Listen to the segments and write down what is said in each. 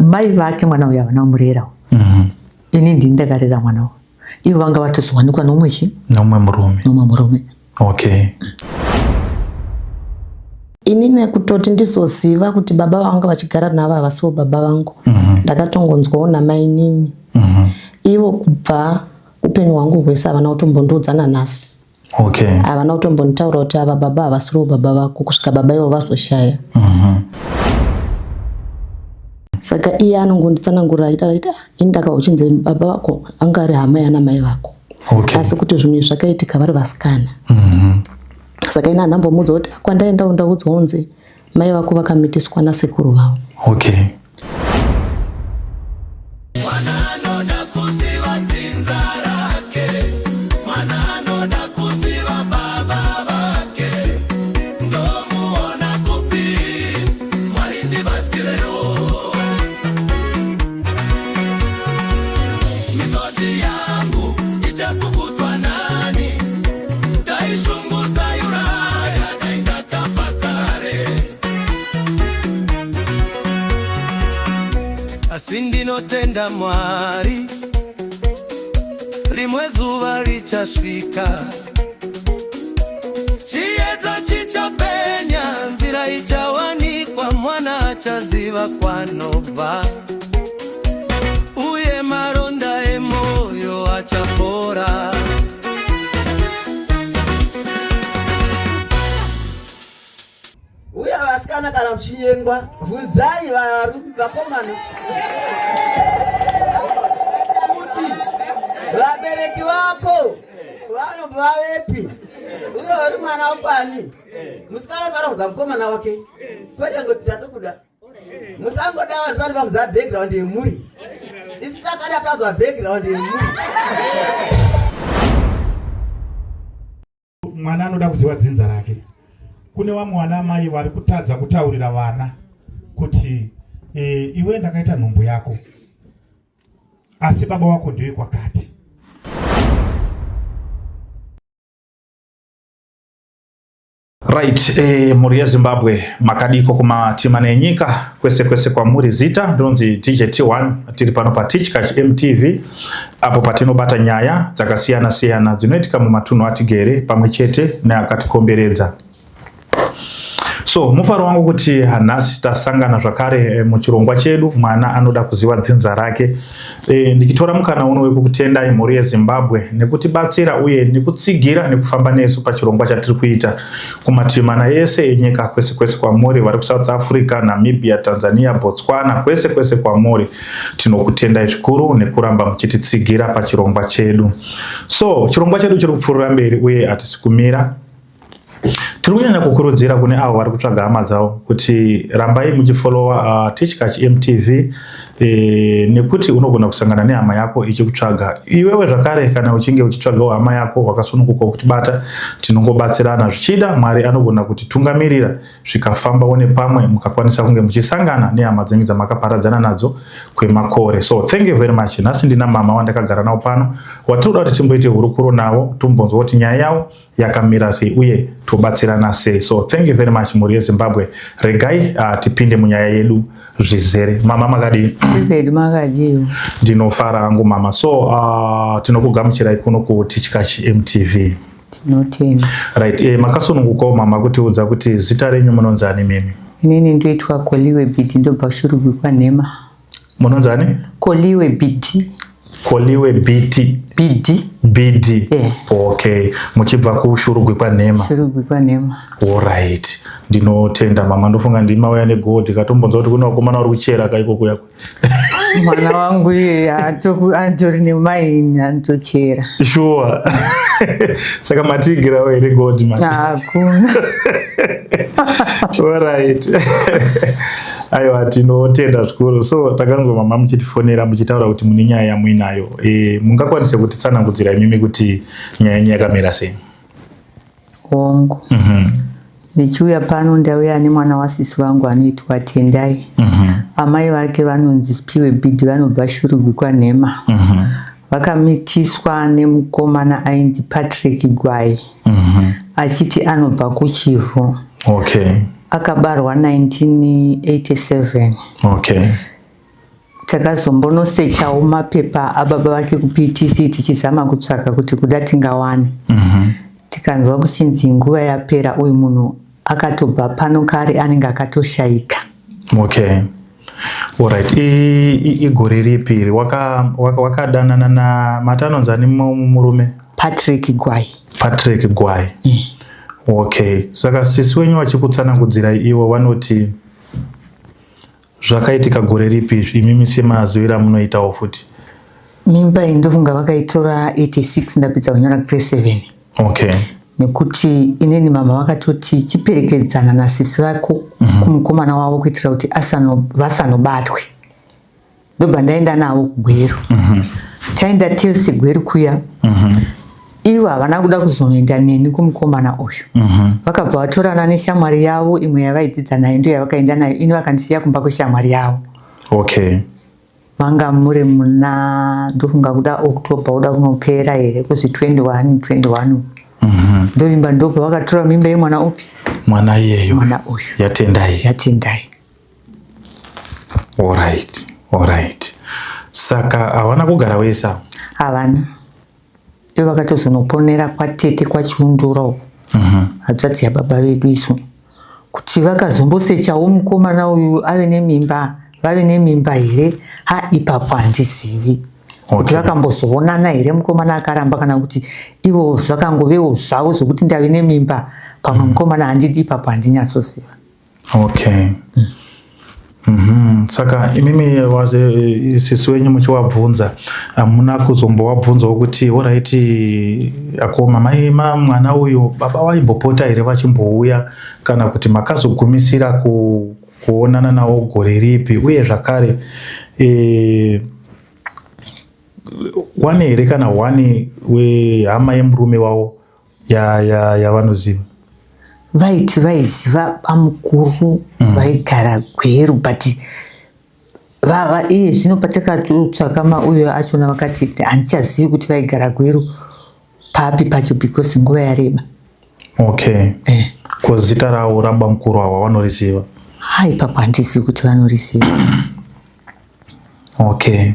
Mai vake mwana uyu havana kumurerawo. Ini ndini ndakarera mwana uyu. Ivo vanga vatozowanikwa nomumwe chi? Nomumwe murume. Nomumwe murume. Okay. Ini nekutoti ndizoziva kuti baba vanga vachigara navo havasivo baba vangu. Ndakatongonzwawo namainini. Ivo kubva upenyu hwangu hwese havana kutombondiudza nanhasi. Okay. Havana kutombonditaura kuti ava baba havasirivo baba vako kusvika baba ivo vazoshaya. Saka iye anongonditsanangurira achitaura achiti "Ah, ini ndakabva uchinzi baba vako anga ari hama yana mai vako. Okay. Asi kuti zvinhu izvi zvakaitika vari vasikana. Saka ini handambomuudza kuti "Ah, kwandaendawo ndaudzwa kunzi mai vako vakamitiswa nasekuru vavo. Okay. Mwana anoda kuziva dzinza rake, mwana anoda kuziva baba vake, ndomuona kupi? Mwari ndibatsirewo. Misodzi yangu ichapukutwa nani? Dai shungu dzaiuraya, dai ndakafa kare. Asi ndinotenda Mwari, rimwe zuva richasvika, chiedza chichapenya, nzira ichawanikwa, mwana achaziva kwanobva, uye maronda emoyo achapora. Uye vasikana kana muchinyengwa bvunzai varume vakomana kuti vabereki vako vanobva vepi uye uri mwana wakwani. Musikana unofanira kubvunza mukomana wake kwete ngoti ndatokuda. Musangoda vanhu vasati vabvunza background yemhuri. Isu takada tanzwa background yemhuri. Mwana anoda kuziva dzinza rake. Kune vamwe vana amai vari kutadza kutaurira vana kuti e, iwe ndakaita nhumbu yako asi baba wako ndiwe kwakati. Right, mhuri yeZimbabwe makadiko kumatima enyika kwese kwese kwamuri. Zita ndinonzi DJ T1, tiri pano paTichkach MTV apo patinobata nyaya dzakasiyana siyana dzinoitika mumatunhu atigere pamwe chete neakatikomberedza. So mufaro wangu kuti nhasi tasangana zvakare muchirongwa chedu mwana anoda kuziva dzinza rake. Ndichitora mukana uno wekukutendai mhuri yeZimbabwe nekutibatsira uye nekutsigira nekufamba nesu pachirongwa chatiri kuita kumativi mana ese enyika kwese kwese kwamuri vari kuSouth Africa, Namibia, Tanzania, Botswana, kwese kwese kwamuri tinokutendai zvikuru nekuramba muchititsigira pachirongwa chedu. So chirongwa chedu chiri kupfuurira mberi uye hatisi kumira. Tiri kunyanya kukurudzira kune avo vari kutsvaga hama dzavo kuti rambai muchifolowa Tichkach MTV nekuti unogona kusangana nehama yako ichikutsvaga iwewe zvakare. Kana uchinge uchitsvagawo hama yako wakasununguka kutibata, tinongobatsirana. Zvichida Mwari anogona kutitungamirira zvikafambawo nepamwe mukakwanisa kunge muchisangana nehama dzenyu dzamakaparadzana nadzo kwemakore. So thank you very much. Nhasi ndina mama wandakagara navo pano watinoda kuti timboite hurukuro navo, tombonzwa kuti nyaya yavo yakamira sei uye tobatsirana sei. So thank you very much mhuri yeZimbabwe. Regai tipinde munyaya yedu zvizere. Mama, makadii? Vedu makadiwo. Ndinofara hangu mama. So tinokugamuchirai kuno kuTichkach MTV. Tinotenda. Right, makasunungukawo mama kutiudza kuti zita renyu munonzani mimi? Inini ndoitwa Koliwe Bidi, ndobva Shurugwi kwaNhema. Munonzani? Koliwe Bidi. Koliwe Biti? Bidi. Bidi. Yeah. Okay, muchibva kuShurugwi kwaNhema. Shurugwi kwaNhema. Alright, ndinotenda mama. Ndofunga ndimauya negold katombonzwa kuti kune vakomana vari kuchera kaiko kuya. Mwana wangu iye atori nemaini anotochera. Sure. Saka matigirawo here gold man? Hakuna. Alright. Aiwa, tinotenda zvikuru. So takanzwa mama muchitifonera muchitaura kuti mune nyaya yamuinayo. Mungakwanise kutitsanangudzira imimi kuti nyaya yenyu yakamira sei? Hongu. Ndichiuya pano ndauya nemwana wasisi vangu anoitwa Tendai. Amai vake vanonzi Spiwe Bidi, vanobva Shurugwi kwaNhema. Vakamitiswa nemukomana ainzi Patrick Gwai achiti anobva kuChivhu. Akabarwa 1987. Takazombonosechawo mapepa ababa vake kuPTC tichizama kutsvaka kuti kuda tingawane. Tikanzwa kuchinzi nguva yapera, uyu munhu akatobva pano kare, anenge akatoshaika. Okay, alright. Igore ripi iri wakadanana na mati anonzi ani murume? Patrick Gwai. Patrick Gwai. Okay, saka sisi wenyu vachikutsanangudzirai ivo vanoti zvakaitika gore ripi izvi, imimi semaziviro amunoitawo futi? Mimba iyi ndofunga vakaitora 86, ndapedza kunyora grade 7. Nekuti inini mama vakatoti chiperekedzana nasisi vako kumukomana wavo kuitira kuti vasanobatwe. Ndobva ndaenda navo kuGweru. Taenda tese Gweru kuya. Ivo havana kuda kuzoenda neni kumukomana uyu. Vakabva vatorana neshamwari yavo imwe yavaidzidza nayo, ndiyo yavakaenda nayo. Ini vakandisiya kumba kweshamwari yavo. Vanga muri muna, ndofunga kuda October uda kunopera here, kuzi 21 21. Ndovimba ndobva vakatora mimba yemwana upi? Mwana iyeyo. Mwana uyu. Yatendai. Yatendai. Alright, saka havana kugara wese avo? Havana. Ivo vakatozonoponera kwatete kwaChiundura uko, hanzvadzi yababa vedu isu. Kuti vakazombosechawo mukomana uyu ave nemimba, vave nemimba here, ha, ipapo handizivi kuti vakambozoonana here, mukomana akaramba, kana kuti ivo zvakangovewo zvavo zvokuti ndave nemimba, pamwe mukomana handidi, ipapo handinyatsoziva. Okay. Saka imimi waze sisi wenyu muchiwabvunza, hamuna kuzombowabvunzawo kuti alright akoma mai mwana uyu baba vaimbopota here vachimbouya, kana kuti makazogumisira kuonana navo gore ripi? Uye zvakare wane here kana one wehama yemurume wavo yavanoziva? Vaiti vaiziva bamukuru vaigara Gweru, but vava iye zvino patakatotsvaka mauyo achona vakati handichazivi kuti vaigara Gweru papi pacho, because nguva yareba. Okay. Ko zita ravo rabamukuru ava vanoriziva? Ha, ipapo handizivi kuti vanoriziva. Okay.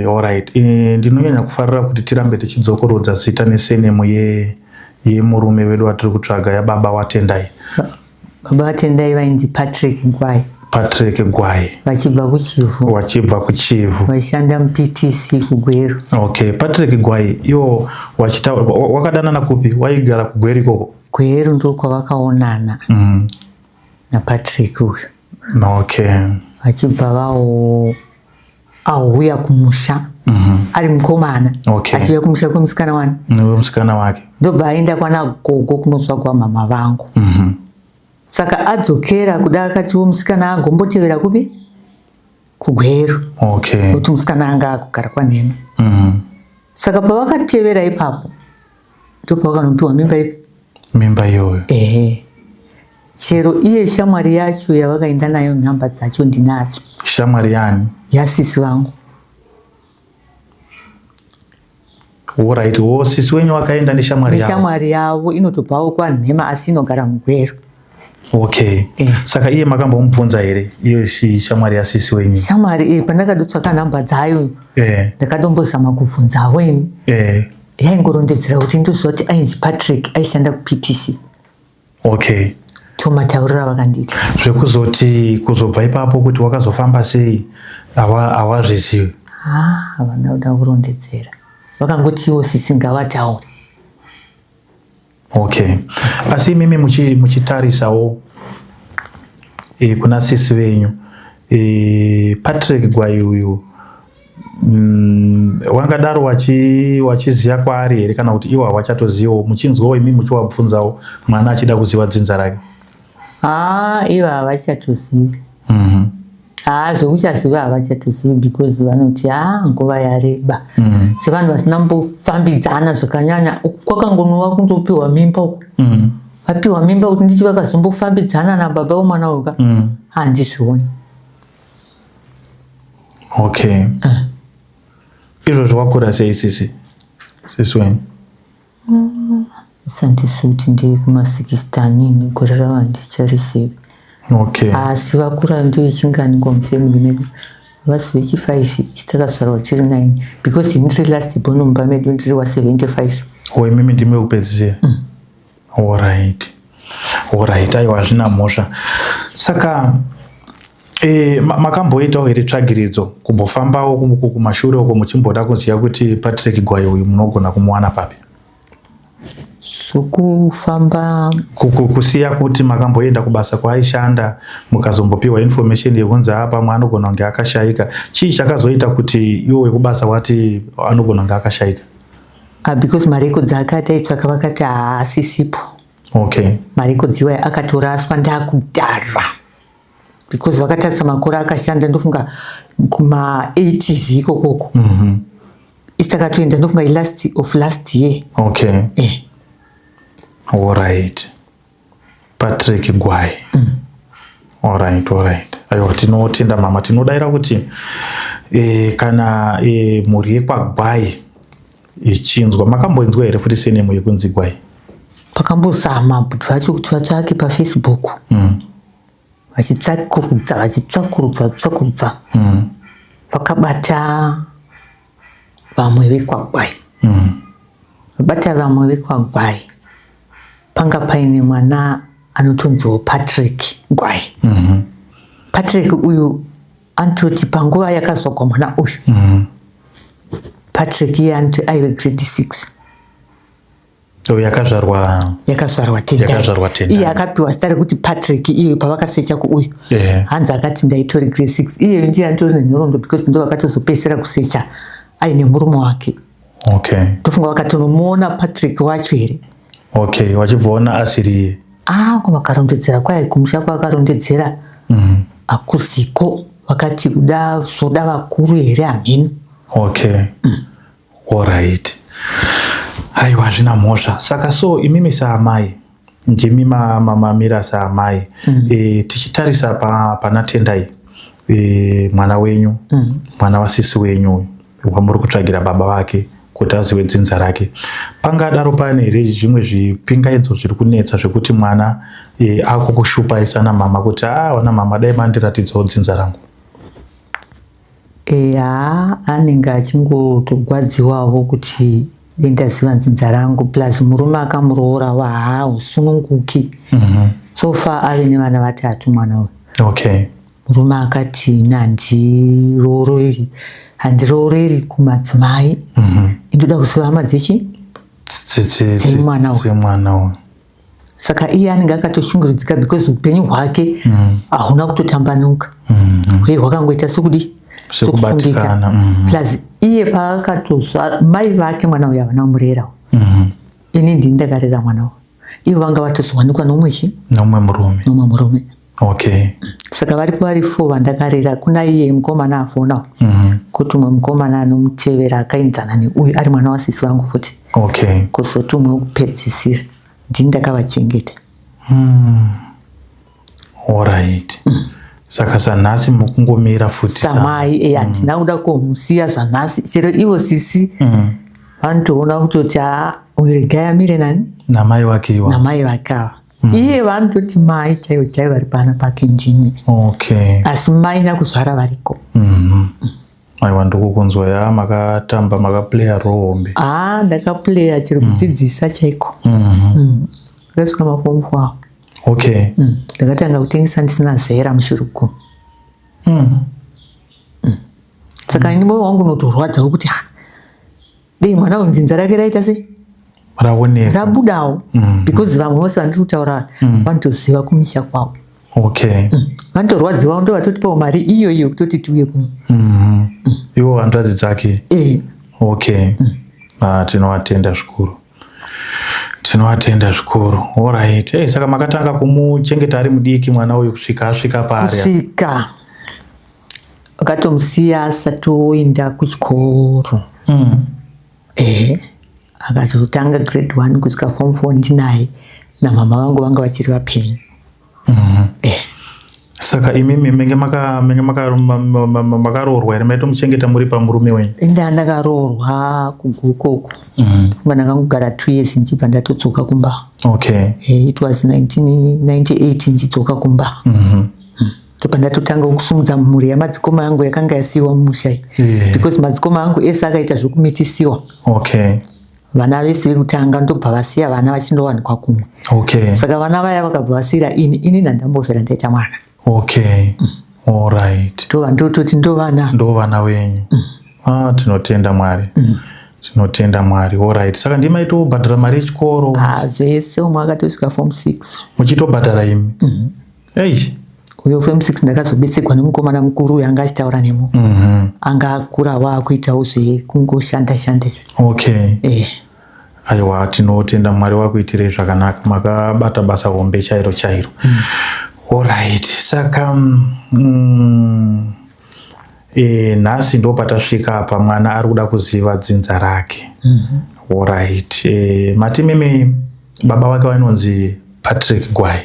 Alright. Ndinonyanya kufarira kuti tirambe tichidzokorodza zita nesurname yemurume wedu watiri kutsvaga, yababa waTendai. Baba vaTendai vainzi Patrick Gwai. Patrick Gwai. Vachibva kuChivhu. Vachibva kuChivhu. Vaishanda muPTC kuGweru. Okay, Patrick Gwai iwo wachitaura wakadanana kupi? Waigara kuGweru ikoko? Gweru ndokwavakaonana naPatrick uyu. Vachibva vawo auya kumusha ari mukomana achiuya kumusha kwemusikana wani? Musikana wake. Ndobva aenda kwana gogo kunotsvagwa mama vangu. Saka adzokera kuda akatiwo musikana agombotevera kupi? KuGweru. Nokuti musikana anga akugara kwaNhema. Saka pavakatevera ipapo ndopavakanopiwa mimba ipi? Mimba iyoyo. Ehe. Chero iye shamwari yacho yavakaenda nayo nhamba dzacho ndinadzo. Shamwari yani? Yasisi vangu. Alright, wo sisi wenyu wakaenda neshamwari yavo. Neshamwari yavo inotobvawo kwaNhema asi inogara muGweru. Okay. Saka iye makambomubvunza here iyo shamwari yasisi wenyu? Shamwari iyi pandakadotsvaka nhamba dzayo ndakatombozama kubvunzawo ini. Yaingorondedzera kuti ndoziva kuti ainzi Patrick, aishanda kuPTC. Okay. Tomataurira vakandiita. Zvekuzoti kuzobva ipapo kuti wakazofamba sei hawazvizivi? Havana kuda kurondedzera. Vakangoti iwo sisi ngavataure. Okay. Asi imimi muchitarisawo kuna sisi venyu Patrick Gwai uyu wangadaro wachiziva kwaari here, kana kuti iwo hawachatozivawo, muchinzwawo imi muchiwabvunzawo mwana achida kuziva dzinza rake? Haa, ivo havachatozivi. Haa, zvokuchaziva havachatozivi, because vanoti haa, nguva yareba. Sevanhu vasina mbofambidzana zvakanyanya, uku kwakangonova kundopiwa mimba uku. Vapiwa mimba kuti ndichi vakazombofambidzana nababa vomwana uyu ka, handizvioni. Okay. Izvozvo wakura sei sisi? Sisi wenyu? Sandisi kuti ndiri kuma 16 gore rava handicharisivi. Okay. Asi vakura ndovechingani komufamily medu? Vasi vechi5, isu takazvarwa tiri 9, because ini ndiri last born mumba medu, ndiri wa75. O, imimi ndimi wekupedzisira. Alright, alright, aiwa, hazvina mhosva. Saka makamboitawo here tsvagiridzo, kumbofambawo kumashure uko, muchimboda kuziva kuti Patrick Gwai uyu munogona kumuwana papi? Zvokufamba? Kusiya kuti makamboenda kubasa kwaaishanda, mukazombopiwa information yekunzi apa pamwe anogona kunge akashayika. Chii chakazoita kuti iwo wekubasa wati anogona kunge akashayika? Ah, because marekodzi akati aitsvaka, vakati haasisipo. Marekodzi iwayo akatoraswa ndakudhara, because vakatarisa makore akashanda, ndofunga kuma-80s ikokoko. Isi takatoenda, ndofunga last of last year. Alright, Patrick Gwai. Alright, aiwa, tinotenda mama. Tinodayira kuti kana mhuri yekwaGwai ichinzwa, makamboinzwa here futi surname yekunzi Gwai? Pakambozama kuti vacho kuti vatsvake paFacebook, vachitsvakurudza, vachitsvakurudza, vachitsvakurudza, vakabata vamwe vekwaGwai. Vabata vamwe vekwaGwai, panga paine mwana anotonziwo Patrick Gwai. Patrick uyu anototi panguva yakazvagwa mwana uyu, Patrick iye anoti aive grade 6. Oh, yakazvarwa Yakazvarwa Tendai. Yakazvarwa Tendai. Iye akapiwa zita rekuti Patrick iye pavakasecha kuuyu. Hanzi akati ndaitori grade 6. Iyeyo ndiye anditori nenhoroondo, because ndo vakatozopedzisira kusecha aine murume wake. Ndofunga vakatonomuona Patrick wacho here. Okay, wachibvaona asiri iye. Ah, vakarondedzera kwai kumusha kwakarondedzera akuziko, vakati kuda zoda vakuru here, hamheno. Okay, alright, aiwa, hazvina mhosva. Saka so imimi saamai, ndimi mamira saamai, tichitarisa pana Tendai, mwana wenyu, mwana wasisi wenyu uyu wamuri kutsvagira baba vake kuti azive dzinza rake, pangadaro pane here zvimwe zvipingaidzo zviri kunetsa zvekuti mwana akukushupai sana mama kuti, "A, wana mama, dai mandiratidzawo dzinza rangu"? Eya, anenge achingotogwadziwawo kuti ndaziva nzinza rangu, plus murume akamuroora hausununguki. So far ave nevana vatatu mwana uyu. Murume akati, "Ini handirooreri, handirooreri kumadzimai, indoda kuziva hama dzechi dzemwana uyu." Dzemwana uyu. Saka iye anenge akatoshungurudzika because upenyu hwake hahuna kutotambanuka, uye hwakangoita sekudi Sekubatikana. Plus iye paakatozva mai vake, mwana uyu havana kumurerawo. Ini ndini ndakarera mwana uyu. Ivo vanga vatozowanikwa nomwe chi Nomwe murume. Nomwe murume. Saka varipo vari four vandakarera. Kuna iye mukomana afonawo, kuti umwe mukomana anomutevera akaenzana neuyu ari mwana wasisi vangu futi, kuzoti umwe wekupedzisira. Ndini ndakavachengeta. Alright, saka sanhasi mukungomira futi Samai, handina kuda komusiya zvanhasi. Chero ivo sisi vanotoona kutoti, haa, uyu regai amire nani? Namai vake iwa. Namai vake ava. Iye vanototi mai chaivo chaivo vari pana pake ndini. Asi mai nyakuzvara variko. Aiwa, ndikukunzwa ya, makatamba, makaplaya role hombe. Haa, ndakaplaya chero kudzidzisa chaiko. Ndakasvika maform 4 awo. Ndakatanga kutengesa ndisina zera mushuruku. Saka ini moyo wangu unotorwadzawo kuti, ha, dei mwana uyu nzinza rake raita sei? Raoneka. Rabudawo, because vamwe vose vandiri kutaura vanotoziva kumisha kwavo. Vanotorwadziwawo, ndo vatotipawo mari iyo iyo kutoti tiuye kuno. Ivo hanzvadzi dzake? Eh. Okay. Ah, tinovatenda zvikuru, tinovatenda zvikuru. Alright, hey, saka makatanga kumuchengeta ari mudiki mwana uyu kusvika asvika paari. Kusvika akatomusiya asatoenda kuchikoro. Ehe, akatotanga grade 1 kusvika form 4 ndinaye namama vangu, vanga vachiri vapenyu. Saka imimi menge maka menge makaroorwa here maitomuchengeta muri pamurume wenyu? Inda ndakaroorwa kuGuko uko. Funga ndakangogara 2 years ndichibva ndatodzoka kumba. Okay. It was 1998 ndichidzoka kumba. Ndopandatotanga kusumudza mhuri yamadzikoma yangu yakanga yasiyiwa mumusha iyi. Because madzikoma angu ese akaita zvekumitisiwa. Okay. Vana vese vekutanga ndobva vasiya vana vachindowanikwa kumwe. Okay. Saka vana vaya vakabva vasiyira ini, ini ndandambovhera ndaita mwana. Okay. All right. Ndova ndototi ndovana. Ndovana wenyu. Ah, tinotenda Mwari. Tinotenda Mwari. All right. Saka ndimi maitobhadhara mari yechikoro? Ah, zvese umwe akatosvika form 6. Muchitobhadhara imi? Eish. Uyo form 6 ndakazobetserwa nemukomana mukuru uyo anga achitaura nemo. Anga akura waakuitawo zvekungoshanda shanda izvi. Okay. Aiwa, tinotenda Mwari wakuitirei zvakanaka. Makabata basa hombe chairo chairo. All right. Saka nhasi ndo patasvika apa, mwana ari kuda kuziva dzinza rake. All right. Mati mimi baba wake vanonzi Patrick Gwai.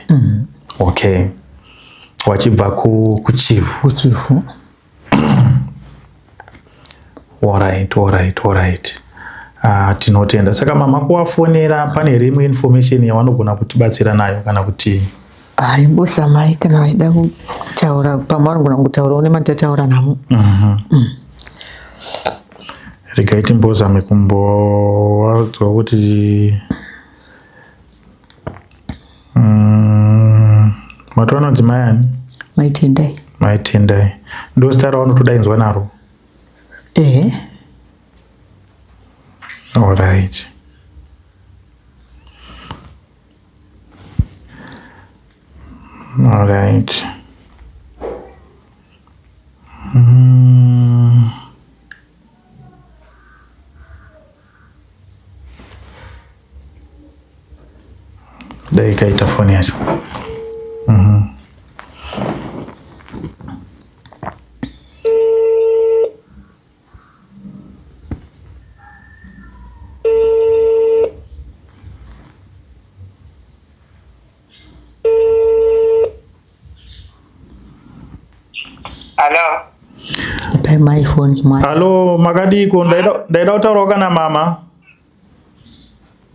Okay. Wachibva kuChivhu. KuChivhu. All right, all right, all right. Tinotenda. Saka mama kuvafonera pane here imwe information yavanogona kutibatsira nayo kana kuti? Hai, mbosamai kana vaida kutaura pamwe vanogona kutaurawo nematataura namo. Regai timbozame kumbowadzwa kuti mati vanonzi mai ani? Maitendai. Maitendai. Ndo zita ravanotodaidzwa naro? Ehe. All right. All right. Dai ikaita foni yacho. Hello. Ipai mai foni mwana. Hello, makadiko? Ndaida kutaurawo kana mama.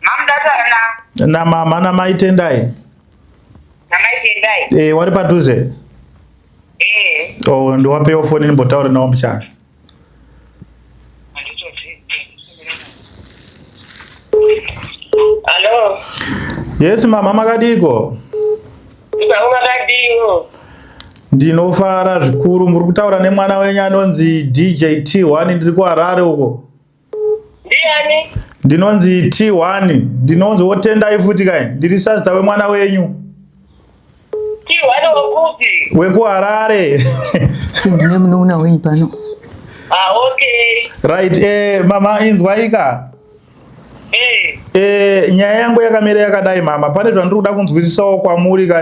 Mamuda na mama na mai Tendai. Na mai Tendai. Wari padhuze? Oh, ndiwapewo foni ndimbotaure nawo mbichana. Hello. Yes mama, makadiko? Makadiwo. Ndinofara zvikuru. Muri kutaura nemwana wenyu anonzi DJ T1, ndiri kuHarare uko. Ndiani? Ndinonzi T1, ndinonzi wotendai futi kai. Ndiri sazita wemwana wenyu. T1 wekupi? Wekuharare. Ndine munun'una wenyu pano. Ah, okay. Right, mama inzwaika. Nyaya yangu yakamira yakadai mama, pane zvandiri kuda kunzwisisawo kwamuri ka.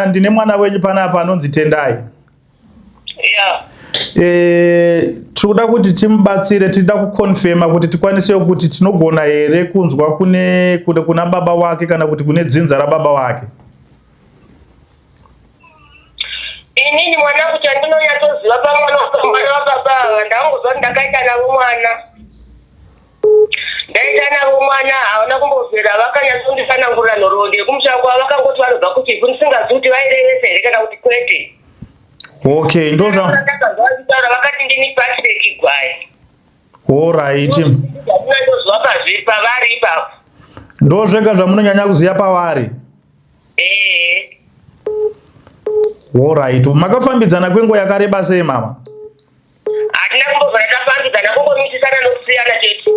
Ndine mwana wenyu panapa anonzi Tendai. Yeah. Tiri kuda kuti timubatsire, tinoda kuconfirma kuti tikwanise kuti tinogona here kunzwa kune, kune kuna baba wake kana kuti kune dzinza rababa wake. Inini mwanangu chandinonyatsoziva pamwana mwana wababa ava, ndangozwa kuti ndakaita navo mwana. Ndaita navo mwana, havana kumbobvira vakanyatsonditsanangurira nhoroondo yekumusha kwavo, vakangoti vanobva kuChivhu, ndisingazivi kuti vairevesa here kana kuti kwete. Okay, ndozva Ndakazwa vachitaura vakati ndini Patrick Gwai. All right. Ndinondoziva pazviri pavari ipapo. Ndozvega zvamunonyanya kuziva pavari? All right. Makafambidzana kwenguva yakareba sei mama? Hatina kumbobvira tafambidzana, kungomitisana nokusiyana chete.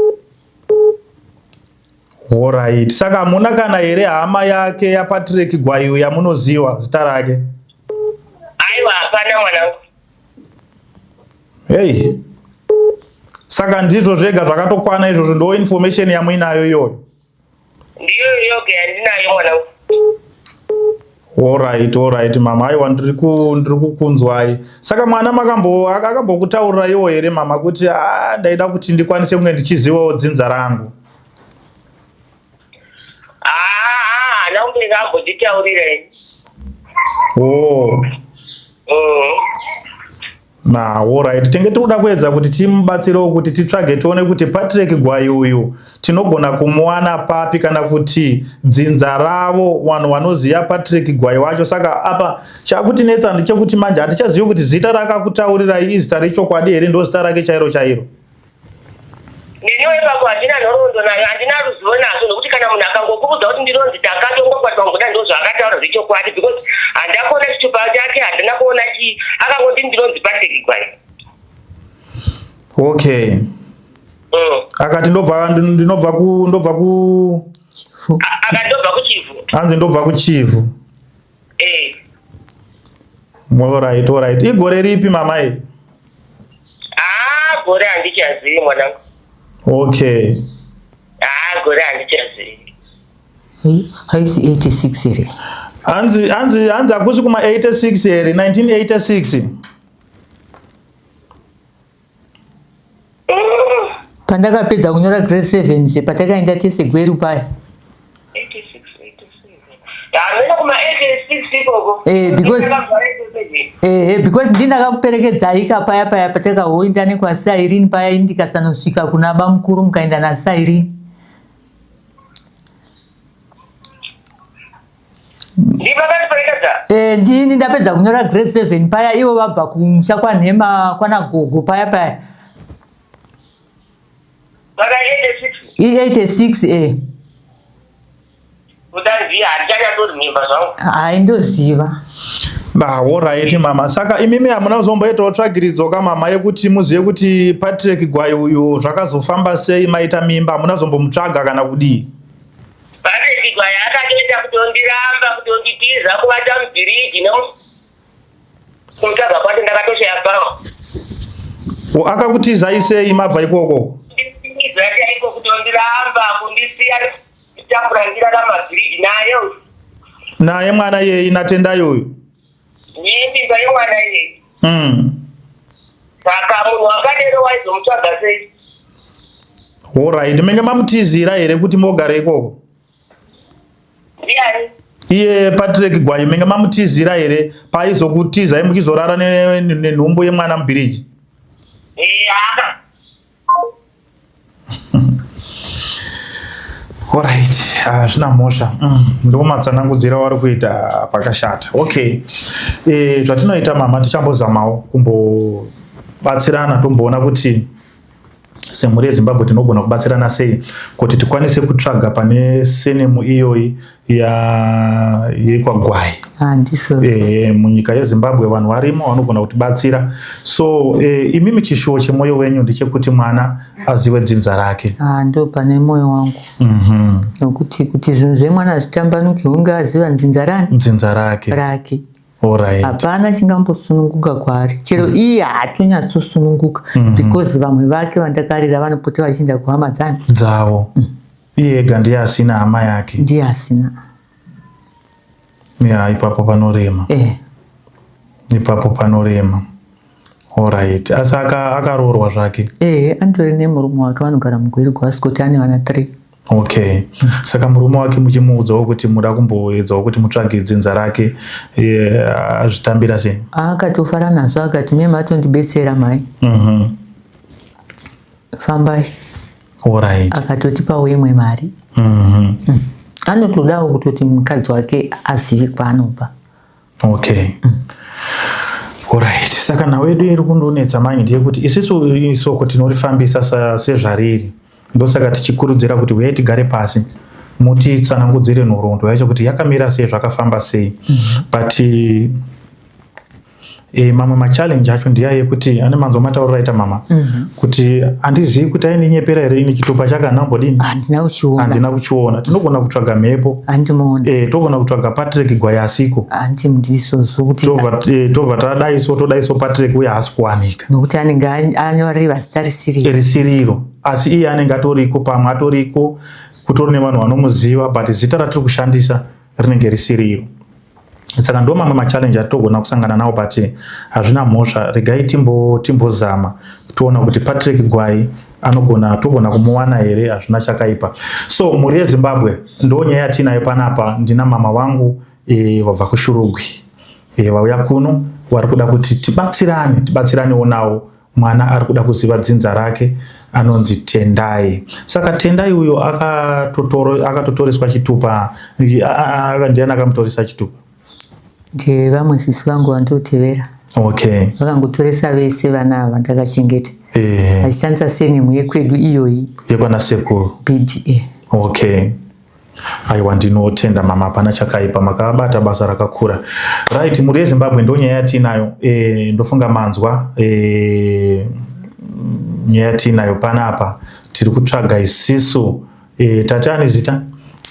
All right. Saka hamuna kana here hama yake yaPatrick Gwayu yamunoziva zita rake? Aiwa, hapana mwanangu. Hey. Saka ndizvo zvega zvakatokwana izvozvo, ndo information yamuinayo iyoyo? Ndiyo iyoga yandinayo mwanangu. All right, all right mama. Aiwa, ndiri kukunzwai. Saka mwana akambokutaurira here mama kuti ndaida kuti ndikwanise kunge ndichizivawo dzinza rangu? Haana kumbenge ambonditaurira ini. Oh. Na alright, tenge tikuda kuedza kuti timubatsirewo kuti titsvage tione kuti Patrick Gwayi uyu tinogona kumuwana papi kana kuti dzinza ravo vanhu vanoziva Patrick Gwayi wacho. Saka apa chakutinetsa ndechekuti manje hatichazivi kuti zita rakakutaurirai izita rechokwadi here, ndo zita rake chairo chairo. Neniwo ipapo handina nhoroondo nayo, handina ruzivo nazvo nokuti kana munhu akangokuudza kuti ndinonzi takati ongokwatirwa ngoda ndozvaakataura zvechokwadi because handina kuona chitupa chake, handina kuona chii, akangoti ndinonzi Patrick Gwai. Okay. Akati ndobva ndinobva ku ndobva ku Akati ndobva kuChivhu. Hanzi ndobva kuChivhu. Eh. Alright, alright. Igore ripi mama iri? Ah, gore handichazivi mwanangu. Okay. Ah, gore handichazivi. Haisi 86 here? Hanzi hanzi hanzi hakusi kuma 86 here? 1986. Pandakapedza kunyora grade 7 zve patakaenda tese Gweru paya. Eh, because eh, because ndini ndakakuperekedzai ka paya paya patakahoinda nekwasairini paya ini ndikasanosvika kuna bamukuru mukaenda nasairini. Eh, ndini ndapedza kunyora grade 7 paya ivo vabva kumusha kwanhema kwana gogo paya paya. I86 eh. Hayi ndoziva. Bah, alright mama. Saka imimi hamuna kuzomboitawo tsvagiridzo ka mama yekuti muzive kuti Patrick Gwayi uyu zvakazofamba sei maita mimba hamuna kuzombomutsvaga kana kudii? Patrick Gwaya akatoita kutondiramba kutonditiza kuvata mubhiriji nekumutsvaga kwacho ndakatoshaya pawa. Akakutizai sei mabva ikoko? Kunditiza chaiko kutondiramba kundisiya nditambura ndirarama bhiriji naye uyu. Naye mwana iyeyi naTendai uyu? Nemimba yemwana iyeyi. Saka munhu wakadero waizomutsvaga sei? Alright, menge mamutizira here kuti mogara ikoko? Ndiani? Iye Patrick Gwayi menge mamutizira here paaizokutizai muchizorara nenhumbu yemwana mubhiriji? Eya. Alright, hazvina ah, mhosva. Ndo matsanangudzira wari kuita pakashata. Okay. Eh, zvatinoita mama tichambozamawo kumbobatsirana tomboona kuti semhuri yeZimbabwe tinogona kubatsirana sei kuti tikwanise kutsvaga pane senemu iyoyi yekwagwai. Ah, ndizvo. Eh, munyika yeZimbabwe vanhu varimo vanogona kutibatsira. So eh, imimi chishuwo chemwoyo wenyu ndechekuti mwana azive dzinza rake. Ah, ndo pane moyo wangu. Nokuti kuti zvinhu zvemwana zvitambanuke hunge aziva dzinza rani? Dzinza rake. Rake. Alright. Hapana chingambosununguka kwaari. Chero iye haatonyatsosununguka because vamwe vake vandakarera vanopota vachienda kuhama dzani. Dzavo. Iye ega ndiye asina hama yake. Ndiye asina. Ya, ipapo panorema. Eh. Ipapo panorema. Alright. Asi akaroorwa zvake. Eh, anotori nemurume wake vanogara muGweru kwaScott ane vana 3. Okay. Saka murume wake muchimuudzawo kuti muda kumboedzawo kuti mutsvage dzinza rake azvitambira sei? Akatofara nazvo akati meme atondibetsera mai. Fambai. Alright. Akatotipawo imwe mari. Anotodawo kutoti mukadzi wake azive kwaanobva. Okay. Alright. Saka nhau yedu iri kundonetsa manje ndeyekuti isisu isoko tinorifambisa sezvariri. Ndosaka tichikurudzira kuti huyai tigare pasi mutitsanangudzire nhoroondo yacho kuti yakamira sei zvakafamba sei. But mamwe machallenge acho ndiya yekuti ane manzwa matauriro aita mama kuti handizivi kuti aininyepera here ini chitupa chake handina kumbodini Handina kuchiona. handina kuchiona. Tinogona kutsvaga mhepo. Handimuona. Togona kutsvaga Patrick Gwai asiko. Hanti ndizvozvo kuti Tobva tadaiso todaiso Patrick uye haasi kuwanika. Nokuti anenge anyoreva zita risiriro. Risiriro. Asi iye anenge atoriko pamwe atoriko kutori nevanhu vanomuziva but zita ratiri kushandisa rinenge risiriro. Saka ndo mamwe machallenge atogona kusangana nawo but hazvina mhosva. Regai timbozama toona kuti Patrick Gwai anogona togona kumuwana here, hazvina chakaipa. So mhuri yeZimbabwe ndo nyaya yatinayo panapa. Ndina mama vangu vabva kuShurugwi. Vauya kuno vari kuda kuti tibatsirane, tibatsiranewo nawo. Mwana ari kuda kuziva dzinza rake anonzi Tendai. Saka Tendai uyo akatotoreswa chitupa, ndiani akamutoresa chitupa? Ndevamwe sisi vangu vandotevera. Okay. Vakangotoresa vese vana ava ndakachengeta. Vachishandisa surname yekwedu iyoyi. Yekwana sekuru. BDA. Okay. Aiwa, ndinotenda mama, hapana chakaipa, makabata basa rakakura. Right, mhuri yeZimbabwe, ndo nyaya yatinayo. Ndofunga manzwa nyaya yatinayo panapa. Tiri kutsvaga isisu tati ani zita?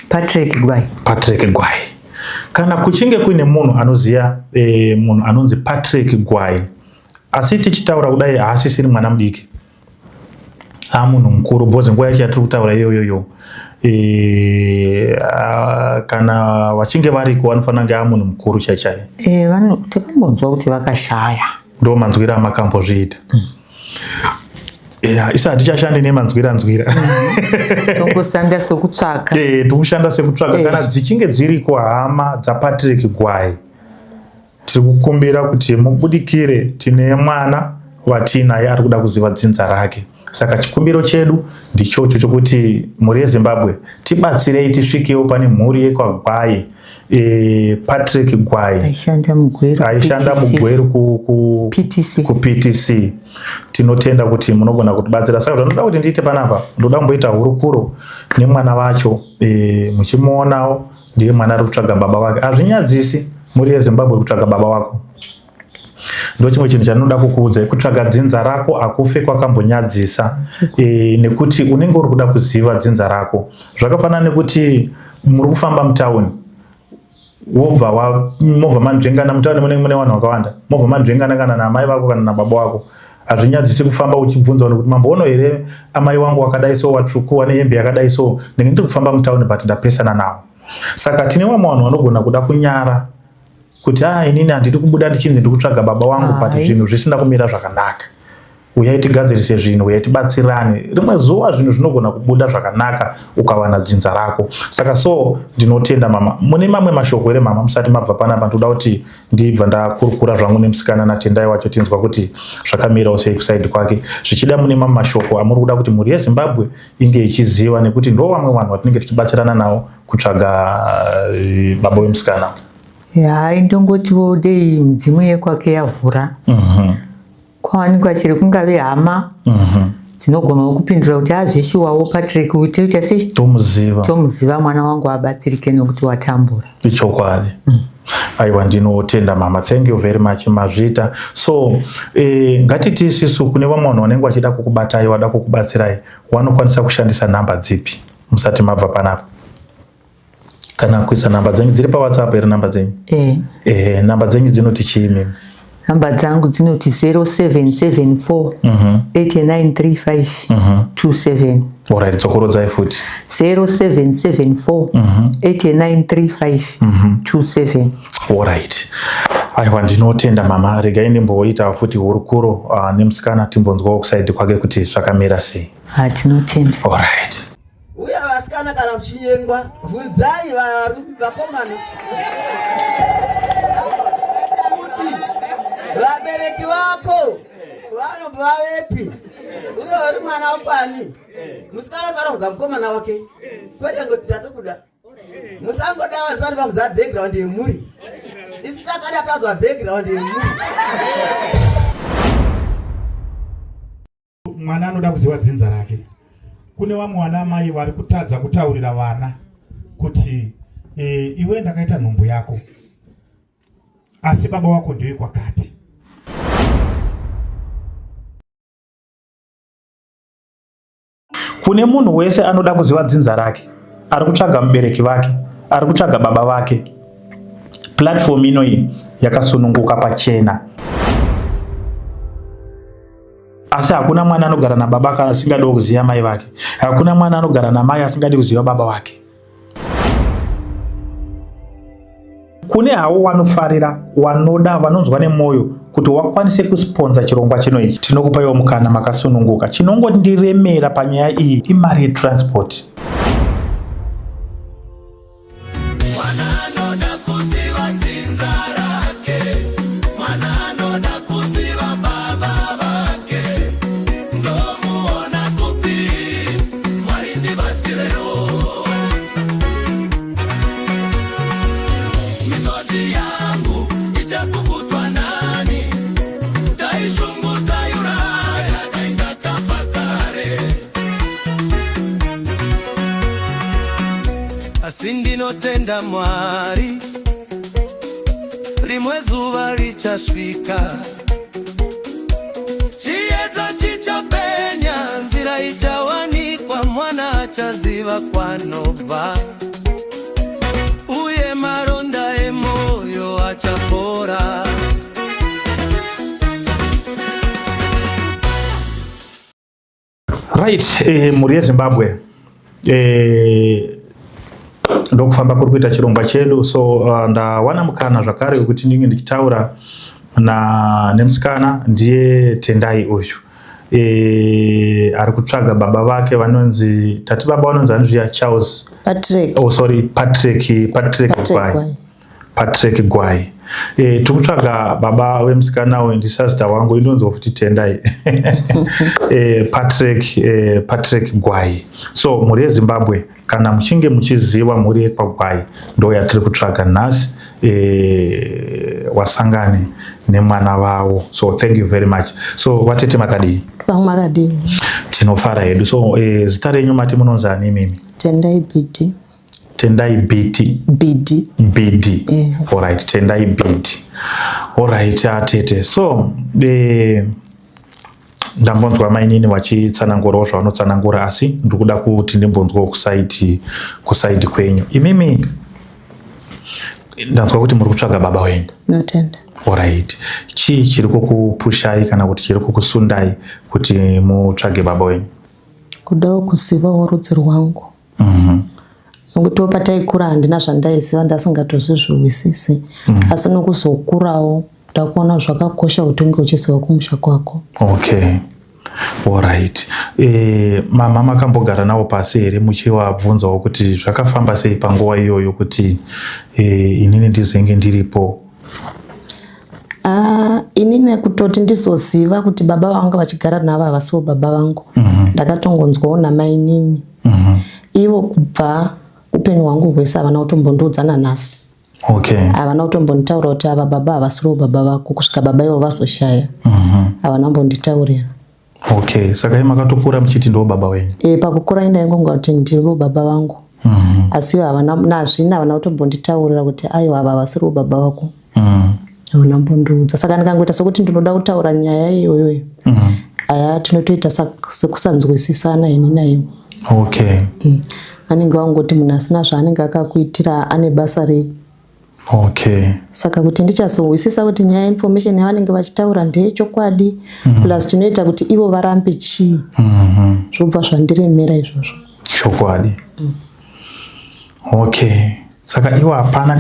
Patrick Gwai. Patrick Gwai. Kana kuchinge kuine munhu anoziva munhu anonzi Patrick Gwai, asi tichitaura kudai haasisiri mwana mudiki, amunhu mukuru, because nguva yacho yatiri kutaura iyoyoyo kana vachinge variko vanofanira kunge amunhu mukuru chai chai. Takambonzwa kuti vakashaya. Ndo manzwira amakambozviita. Yeah, isa hatichashandi nemanzwira nzwira. Tongosanda sekutsvaka. Tikushanda sekutsvaka. Kana dzichinge dziriko hama dzaPatrick Gwai, tiri kukumbira kuti mubudikire. Tine mwana watiinaye ari kuda kuziva dzinza rake. Saka chikumbiro chedu ndichocho chokuti mhuri yeZimbabwe tibatsirei tisvikewo pane mhuri yekwaGwai, Patrick Gwai aishanda muGweru, aishanda muGweru ku PTC. Ku PTC. Tinotenda kuti munogona kutibatsira. Saka zvandinoda kuti ndiite panapa, ndoda kumboita hurukuro nemwana wacho. Muchimuonawo, ndiye mwana ari kutsvaga baba vake. Hazvinyadzisi, mhuri yeZimbabwe, kutsvaga baba wako. Ndo chimwe chinhu chandinoda kukuudzai: kutsvaga dzinza rako hakufe kwakambonyadzisa, nekuti unenge uri kuda kuziva dzinza rako. Zvakafanana nekuti muri kufamba mutauni, wobva mobva manzvengana. Mutauni munenge mune vanhu vakawanda, mobva manzvengana kana naamai vako kana nababa wako. Hazvinyadzisi kufamba uchibvunza vanhu kuti, "Mamboona here amai wangu wakadai so, watsvuku, wane hembe yakadai so? Ndenge ndiri kufamba mutauni, but ndapesana navo." Saka tine vamwe vanhu vanogona kuda kunyara kuti, "A, inini handidi kubuda ndichinzi ndiri kutsvaga baba wangu," but zvinhu zvisina kumira zvakanaka. Uyai tigadzirise zvinhu, uyai tibatsirane. Rimwe zuva zvinhu zvinogona kubuda zvakanaka ukawana dzinza rako. Saka so ndinotenda mama. Mune mamwe mashoko here, mama, musati mabva panapa? Ndoda kuti ndibva ndakurukura zvangu nemusikana naTendai wacho, tinzwa kuti zvakamirawo sei kuside kwake. Zvichida mune mamwe mashoko amuri kuda kuti mhuri yeZimbabwe inge ichiziva, nekuti ndo vamwe vanhu vatinenge tichibatsirana navo kutsvaga baba wemusikana. Hai, ndongotiwo dei midzimu yekwake yavhura, kwawanikwa chero kungave hama dzinogonawo kupindura kuti azvishuwawo Patrick, toita sei? Tomuziva. Tomuziva, mwana wangu abatsirike nekuti watambura. Ichokwadi. Aiwa, ndinotenda mama, thank you very much, mazviita. So ngatiti isisu kune vamwe vanhu vanenge vachida kukubatai, vada kukubatsirai, vanokwanisa kushandisa nhamba dzipi musati mabva panapa? Kana kuisa nhamba dzenyu dziri paWhatsApp here, nhamba dzenyu? Eh. Nhamba dzenyu dzinoti chii mimi? Nhamba dzangu dzinoti 0774 8935 27. Alright, dzokorodzai futi. 0774 8935 27. Alright, aiwa, ndinotenda mama. Regai ndimboita futi hurukuro nemusikana, timbonzwawo kuside kwake kuti zvakamira sei. Hatinotenda. Alright. Uye vasikana, kana muchinyengwa, bvunzai varume, vakomana, kuti vabereki vako vanobva vepi, uye uri mwana wakwani. Musikana unofanira kubvunza mukomana wake, kwete ngoti tatokuda. Musangoda vanhu vasati vabvunza background yemhuri. Isi takada tanzwa background yemhuri. Mwana anoda kuziva dzinza rake. Kune vamwe vana mai vari kutadza kutaurira vana kuti, iwe ndakaita nhumbu yako, asi baba wako ndiwe kwakati." Kune munhu wese anoda kuziva dzinza rake, ari kutsvaga mubereki vake, ari kutsvaga baba vake, platform inoyi yakasununguka pachena. Asi hakuna mwana anogara nababa kana asingadiwo kuziva mai vake. Hakuna mwana anogara namai asingadi kuziva baba vake. Kune hawo wanofarira, wanoda, vanonzwa nemwoyo kuti wakwanise kusponsa chirongwa chino ichi, tinokupaiwo mukana makasununguka. Chinongondiremera panyaya iyi imari yetransport. Mwana anoda kuziva dzinza rake, mwana. Ndinotenda Mwari, rimwe zuva richasvika, chiedza chichapenya, nzira ichawanikwa, mwana achaziva kwanobva, uye maronda emoyo achapora. Right, mhuri yeZimbabwe, ndokufamba kuri kuita chirongwa chedu. So ndawana mukana zvakare wekuti ndinge ndichitaura na nemusikana, ndiye Tendai uyu, ari kutsvaga baba vake vanonzi, tati baba vanonzi ani zviya? Charles? Patrick. Oh, sorry, Patrick, Patrick Gwai. Patrick Gwai. Tiri kutsvaga baba vemusikana uyu, ndisazita wangu indonzwa futi Tendai, Patrick, Patrick Gwai. So mhuri yeZimbabwe, kana muchinge muchiziva mhuri yekwaGwai, ndo yatiri kutsvaga nhasi, wasangane nemwana vavo. So thank you very much. So vatete, makadii? Pamwe makadii? Tinofara hedu. So zita renyu mati munonzi ani imimi? Tendai Bidi. Tendai Biti? Bidi. Bidi. Alright, Tendai Bidi. Alright, atete, so ndambonzwa mainini vachitsanangurawo zvavanotsanangura, asi ndiri kuda kuti ndimbonzwawo kuside kwenyu imimi. Ndanzwa kuti muri kutsvaga baba wenyu. Notenda. Alright, chii chiri kukupushai kana kuti chiri kukusundai kuti mutsvage baba wenyu? Kudawo kuzivawo rudzi rwangu, nokutiwo pataikura handina zvandaiziva, ndasingatozvizviwisisi, asi nokuzokurawo ndakuona zvakakosha kuti unge uchiziva kumusha kwako. Okay, alright. Mama makambogara navo pasi here muchivabvunzawo kuti zvakafamba sei panguva iyoyo kuti inini ndizenge ndiripo? Ah, inini kutoti ndizoziva kuti baba vanga vachigara navo havasivo baba vangu, ndakatongonzwawo namainini. Ivo kubva upenyu hwangu hwese havana kutombondiudza nanhasi. Havana kutombonditaura kuti ava baba havasiriwo baba vako, kusvika baba ivo vazoshaya. Havana kumbonditaurira. Okay, saka imi makatokura muchiti ndo baba wenyu? E, pakukura indaingonga kuti ndivo baba vangu, asi ivo havana, nazvino havana kutombonditaurira kuti aiwa, ava havasiriwo baba vako. Havana kumbondiudza. Saka ndikangoita sekuti ndinoda kutaura nyaya iyoyo, aya tinotoita sekusanzwisisana ini naivo. Vanenge vangoti munhu asina zvaanenge akakuitira ane basa rei? Saka kuti ndichazohwisisa kuti nyaya information yavanenge vachitaura ndeyechokwadi, plus chinoita kuti ivo varambe chii, zvobva zvandiremera izvozvo. Chokwadi. Okay, saka ivo hapana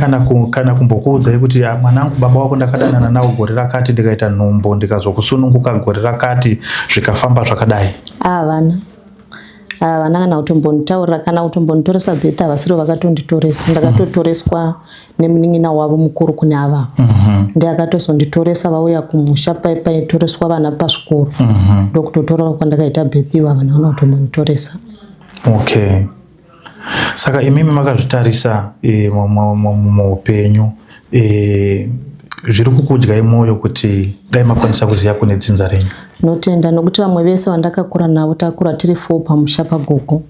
kana kumbokuudzai kuti, "Ah, mwanangu, baba wako ndakadanana nawo gore rakati, ndikaita nhumbu, ndikazokusununguka gore rakati, zvikafamba zvakadai"? Havana, havana kana kutombonditaurira kana kutombonditoresa birth. Havasiro vakatonditoresa, ndakatotoreswa nemunin'ina wavo mukuru kune avavo. Ndiye akatozonditoresa vauya kumusha, pai paitoreswa vana pazvikoro, ndokutotorawo kwandakaita birth. Ivo havana kana kutombonditoresa. Okay, saka imimi makazvitarisa muupenyu, zviri kukudyai mwoyo kuti dai makwanisa kuziva kune dzinza renyu? Notenda, nokuti vamwe vese vandakakura navo, takura tiri four pamusha pagogo,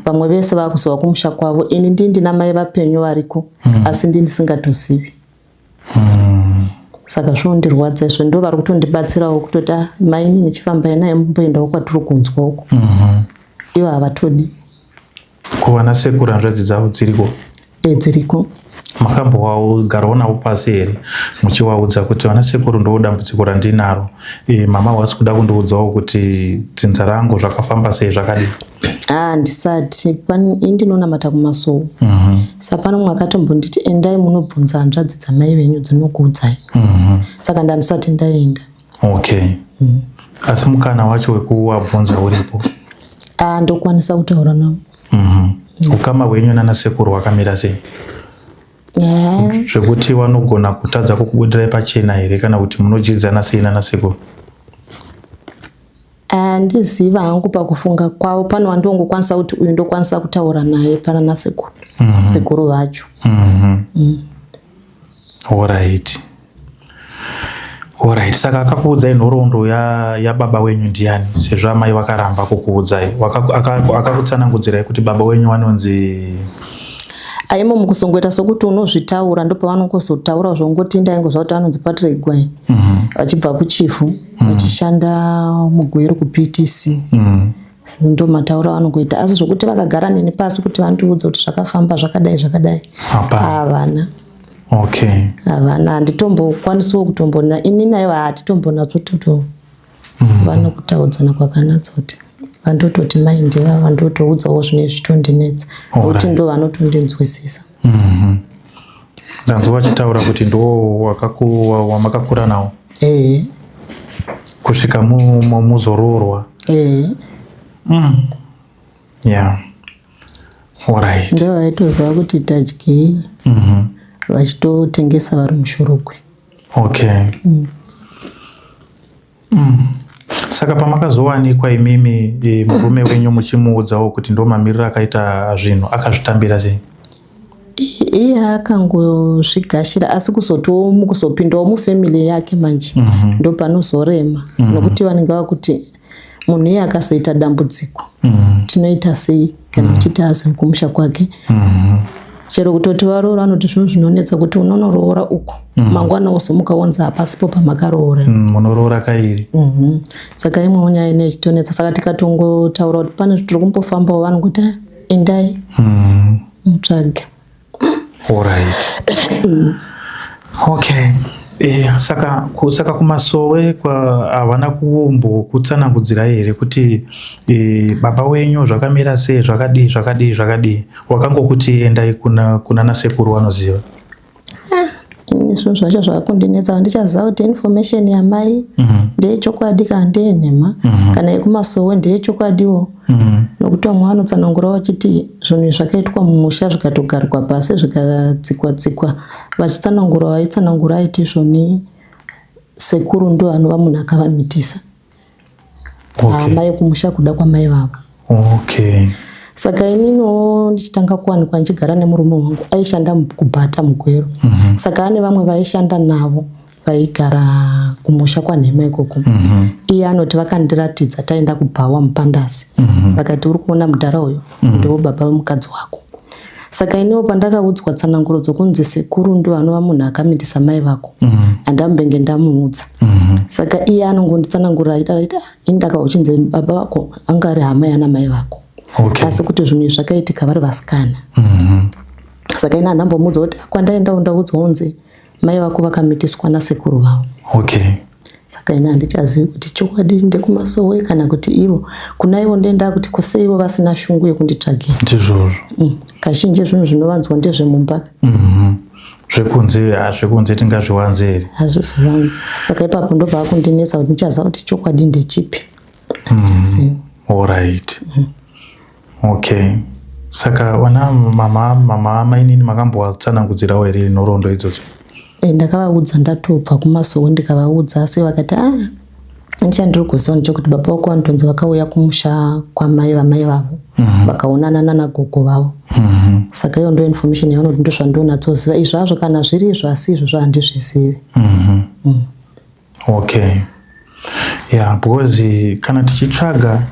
vamwe vese vakuziva kumusha kwavo. Ini ndii ndina mai vapenyu variko, asi ndii ndisingatozivi. Saka zvinondirwadza izvo. Ndo vari kutondibatsirawo kutoti, "Ah, maini, nichifambai naye mumboendawo kwatiri kunzwa uko." Ivo havatodi. Kuva nasekuru, hanzvadzi dzavo dziriko? E, dziriko. Makambogarawo navo pasi here muchivaudza kuti, "Vana sekuru, ndo dambudziko randinaro, mama wasi kuda kundiudzawo kuti dzinza rangu zvakafamba sei, zvakadii"? Ah, ndisati. Indinonamata kumasowo, saka pano mumwe akatombonditi, "Endai munobvunza hanzvadzi dzamai venyu, dzinokuudzai." Saka ndandisati ndaenda. Okay, asi mukana wacho wekuvabvunza uripo? Ah, ndokwanisa kutaura navo. Ukama hwenyu nana sekuru hwakamira sei? Zvekuti vanogona kutadza kukubudirai pachena here, kana kuti munodyidzana sei nana sekuru? Handiziva hangu pakufunga kwavo. Pano wandongokwanisa kuti uyu ndokwanisa kutaura naye pana nasekuru, sekuru vacho. Alright, saka akakuudzai nhoroondo yababa wenyu ndiani, sezvo amai vakaramba kukuudzai? Akakutsanangudzirai kuti baba wenyu vanonzi? Aimo mukusongoita sokuti unozvitaura ndopavanongozotaura zvongoti ndaingoziva kuti anonzi Patrick Gwai mhm. vachibva mm -hmm. kuChivhu mm -hmm. vachishanda muGweru kuPTC mm -hmm. Ndo matauro avanongoita asi zvokuti vakagara neni pasi kuti vandiudze kuti zvakafamba zvakadai zvakadai havana. Okay. Havana, handitombokwanisiwo kutombona ini naivo hatitombonatsototo mm. vanokutaudzana kwakanatsoti vandototi mai ndiva vandotoudzawo zvine zvichitondinetsa nokuti ndo vanotondinzwisisa. Mm -hmm. Ndanzwa vachitaura kuti ndo wamakakura nawo. Eh. Kusvika muzoroorwa. Eh. Yeah. Alright. Ndo vaitoziva kuti tadyei. Vachitotengesa vari muShurugwi. Okay. Saka pamakazowanikwa imimi e, murume wenyu muchimuudzawo kuti ndo mamiriro akaita zvinhu akazvitambira sei? Iye akangozvigashira asi kuzotiwo mukuzopindawo mufamily yake manje ndo panozorema nokuti vanenge vakuti munhu iye akazoita dambudziko tinoita sei kana uchiti azive kumusha kwake. Chero kutoti varoora anoti zvinhu zvinonetsa kuti unonoroora uko mangwana wozomuka wonzi hapasipo pamakaroora. Munoroora kairi. Saka imwewo nyaya ine ichitonetsa saka tikatongotaura kuti pane zvitiri kumbofambawo vanongoti "Ah, endai mutsvage. Alright. Okay. Saka saka kumasowe kwa havana kumbokutsanangudzirai here kuti baba wenyu zvakamira sei zvakadii zvakadii zvakadii wakangokuti endai kuna kuna nasekuru vanoziva? Ini zvinhu zvacho zvakundinetsa handichaziva kuti information yamai ndeyechokwadi kana ndeyenhema kana yekumasowe ndeyechokwadiwo nokuti vamwe vanotsanangura vachiti zvinhu izvi zvakaitwa mumusha zvikatogarikwa pasi zvikatsikwa tsikwa vachitsanangura vaitsanangura aiti izvoni sekuru ndo anova munhu akavamitisa. Hama yekumusha kuda kwamai vavo. Okay. Saka ininiwo ndichitanga kuwanikwa ndichigara nemurume wangu aishanda kubhata muGweru. Saka ane vamwe vaishanda navo vaigara kumusha kwaNhema ikoko. Iye anoti vakandiratidza taenda kubhawa muPandasi. Vakati uri kuona mudhara uyu ndiwo baba vemukadzi wako. Saka iniwo pandakaudzwa tsananguro dzokunzi sekuru ndo anova munhu akamitisa mai vako handambenge ndamuudza. Saka iye anongonditsanangurira aita aita ini ndakava uchinzi baba vako anga ari hama yana mai vako. Okay. Asi kuti zvinhu izvi zvakaitika vari vasikana. Saka ini handambomuudza kuti kwandaendawo ndaudzwa kunzi mai vako vakamitiswa nasekuru vavo. Okay. Saka ini handichazivi kuti chokwadi ndekumasowe kana kuti ivo kuna ivo ndoenda kuti kose ivo vasina shungu yekunditsvagira. Ndizvozvo. Kazhinji zvinhu zvinovanzwa ndezvemumba. Zvekunze zvekunze tingazviwanze here? Hazvizowanzi. Saka ipapo ndobva akundinetsa kuti ndichaziva kuti chokwadi ndechipi. Handichazivi. Alright. Okay. Saka vana mama mama mainini makambowatsanangudzirawo here nhoroondo idzodzo? Ndakavaudza ndatobva kumasowe ndikavaudza asi vakati ah chandiri kuziva ndechekuti baba vako vanotonzi vakauya kumusha kwamai vamai vavo vakaonana nana gogo vavo. Saka iyo ndo information yavanoti ndozvandonatsoziva izvo hazvo kana zviri izvo asi izvozvo handizvizivi. Okay. Yeah, because kana tichitsvaga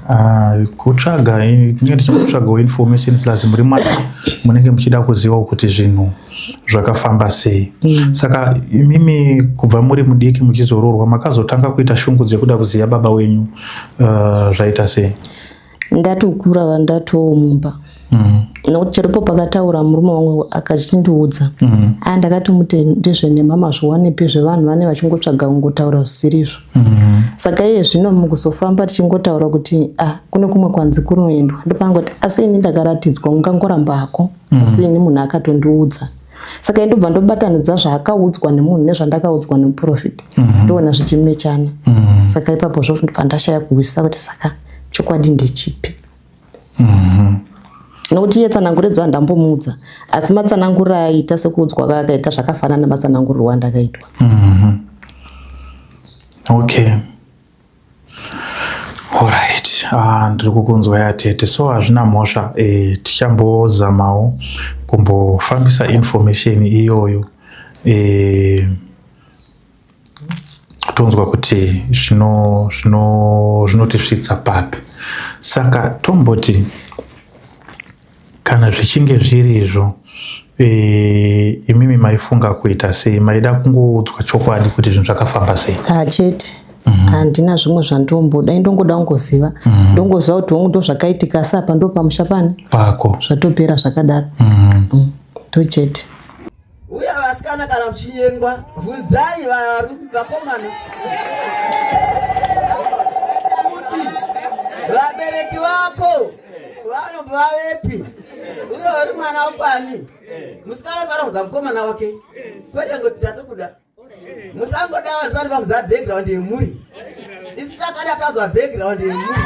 kutsvaga tinenge tichitsvagawo information plus muri mwana munenge muchida kuzivawo kuti zvinhu zvakafamba sei. Saka imimi kubva muri mudiki muchizoroorwa makazotanga kuita shungu dzekuda kuziva baba wenyu zvaita sei? Ndatokura ndatoo mumba. Nokuti chero pakataura murume wangu akachindiudza ndakatomuti ndezvenhema mazviwanepi zvevanhu vane vachingotsvaga kungotaura zvisiri izvo. Saka iye zvino mukuzofamba tichingotaura kuti kune kumwe kwanzi kunoendwa ndopangoti asi ini ndakaratidzwa ungangoramba hako asi ini munhu akatondiudza. Saka ini ndobva ndobatanidza zvaakaudzwa nemunhu nezvandakaudzwa nemuprofita ndoona zvichimechana. Saka ipapo zvobva ndashaya kuhwisisa kuti saka chokwadi ndechipi. Nokuti iye tsananguro idzo handambomuudza asi matsananguriro aiita sekuudzwa kwaakaita zvakafanana nematsanangurirwo andakaitwa. Okay. Alright. Ndiri kukunzwa yatete so hazvina mhosva tichambozamawo kumbofambisa information iyoyo tonzwa kuti zvinotisvitsa papi. Saka tomboti kana zvichinge zviri izvo E, imimi maifunga kuita sei? Maida kungoudzwa chokwadi kuti zvinhu zvakafamba sei? Ah, chete mhm. handina mm -hmm. zvimwe zvandomboda indongoda kungoziva mm -hmm. ndongoziva kuti hongu ndozvakaitika asi apa ndo pamusha pane pako zvatopera zvakadaro mm -hmm. mm. ndochete Uye vasikana kana muchinyengwa bvunzai varume vakomana kuti vabereki vako vanobva vepi uye uri mwana wekwani. Musikana unofanira kubvunza mukomana wake kwete ngoti tatokuda. Musangoda vanhu vasati vabvunza background yemhuri. Isu takada tanzwa background yemhuri.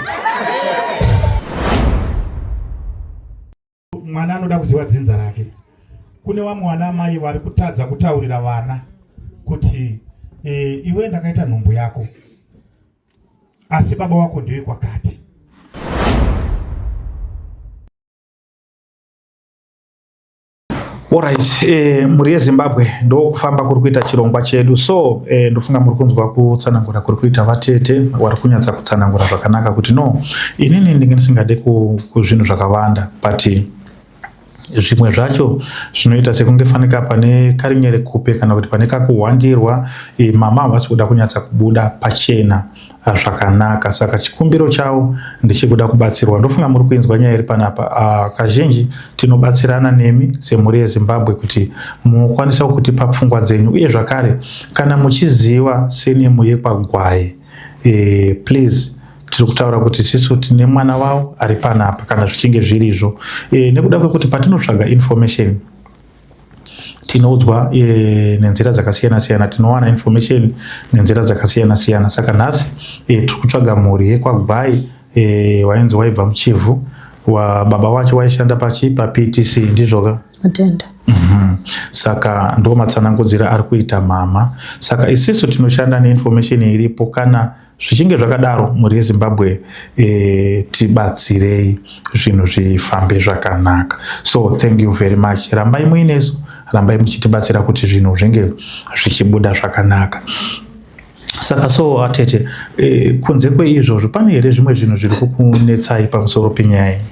Mwana anoda kuziva dzinza rake. Kune vamwe vana amai vari kutadza kutaurira vana kuti e, iwe ndakaita nhumbu yako asi baba wako ndiwe kwakati. Alright, eh, mhuri yeZimbabwe ndokufamba kuri kuita chirongwa chedu so eh, ndofunga muri kunzwa kutsanangura kuri kuita vatete vari kunyatsa kutsanangura zvakanaka kuti no inini ndinge ndisingade kuzvinhu zvakawanda but zvimwe zvacho zvinoita sekunge fanika pane karinyere kupe kana kuti pane kakuhwandirwa e, mama havasi kuda kunyatsa kubuda pachena zvakanaka saka chikumbiro chavo ndechekuda kubatsirwa ndofunga muri kuinzwa nyaya iri panapa ah, kazhinji tinobatsirana nemi semhuri yezimbabwe kuti mukwanisa kutipa pfungwa dzenyu uye zvakare kana muchiziva senemu yekwagwai e, please tiri kutaura kuti sisu tine mwana wavo ari panapa kana zvichinge zvirizvo e, nekuda kwekuti patinotsvaga information tinoudzwa e, nenzira dzakasiyana siyana tinowana information nenzira dzakasiyana siyana saka nhasi e, tiri kutsvaga mhuri yekwagwai e, wainzi waibva muchivhu wa baba wacho waishanda pachi paptc ndizvoka atenda mm -hmm. saka ndo matsanangudzira ari kuita mama saka isisu tinoshanda neinformation iripo kana Zvichinge zvakadaro, mhuri yeZimbabwe e, tibatsirei zvinhu zvifambe zvakanaka. So thank you very much. Rambai muinesu, rambai muchitibatsira kuti zvinhu zvinge zvichibuda zvakanaka. Saka so atete e, kunze kweizvozvo pane here zvimwe zvinhu zviri kukunetsai pamusoro penyaya iyi?